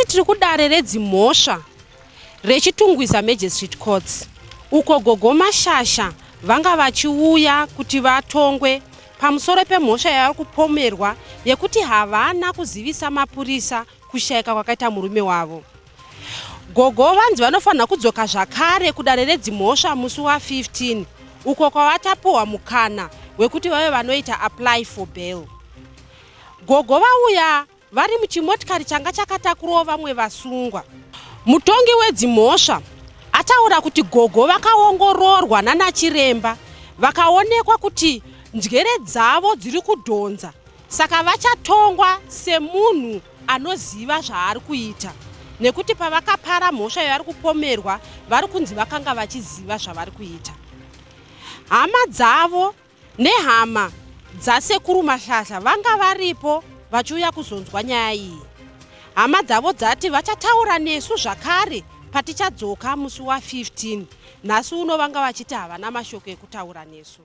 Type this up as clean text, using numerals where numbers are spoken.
Nhasi tiri kudare redzimhosva reChitungwiza Magistrate Courts uko Gogo Mashasha vanga vachiuya kuti vatongwe pamusoro pemhosva yavari kupomerwa yekuti havana kuzivisa mapurisa kushaika kwakaita murume wavo. Gogo vanzi vanofanira kudzoka zvakare kudare redzimhosva musi wa 15 uko kwavatapuhwa mukana wekuti vave vanoita apply for bail. Gogo vauya vari muchimotikari changa chakatakurawo vamwe vasungwa. Mutongi wedzimhosva ataura kuti gogo vakaongororwa nanachiremba vakaonekwa kuti njere dzavo dziri kudhonza saka vachatongwa semunhu anoziva zvaari kuita nekuti pavakapara mhosva yavari kupomerwa vari kunzi vakanga vachiziva zvavari kuita. Hama dzavo nehama dzasekuru Mahlahla vanga varipo vachiuya kuzonzwa nyaya iyi. Hama dzavo dzati vachataura nesu zvakare patichadzoka musi wa 15. Nhasi uno vanga vachiti havana mashoko ekutaura nesu.